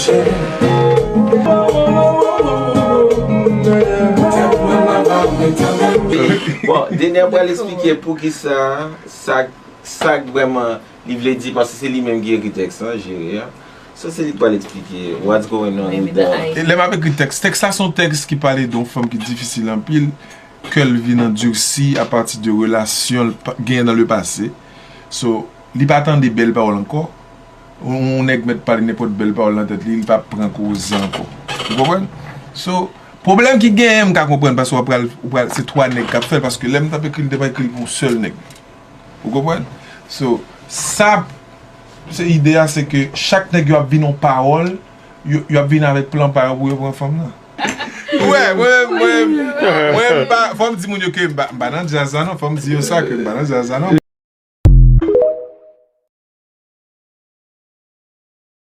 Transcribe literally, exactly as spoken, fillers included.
Bon, Dener pral eksplike poukisa sa, sa k vrèman li vle di, paske se li menm ki ekri tèks lan, Jere a. So, se li k pral eksplike what's going on with the. E lè m ap ekri tèks, tèks la se yon tèks ki pale de yon fanm ki difisil anpil, kè l vin andisi apati de relasyon l genyen nan lepase. So, li pa tande bèl pawòl ankò. Yon nèg mèt pale nenpòt bèl pawòl nan tèt li, li p ap pran koze ankò. Ou konprann? So, pwoblèm ki genyen, m ka konprann, paske w ap pral, ou pral, se twa nèg k ap fè l, paske lè m t ap ekri l, m te pa ekri l pou yon sèl nèg. Ou konprann? So, sa, se ide a, se ke chak nèg yo ap vin yon pawòl, yo, yo ap vin avèk plan pa yo pou yo pran fanm nan. Wè, mwen, mwen, mwen, m pa, fò m di moun yo ke m pa, m pa nan djaz la non, fò m di yo sa ke m pa nan djaz la non.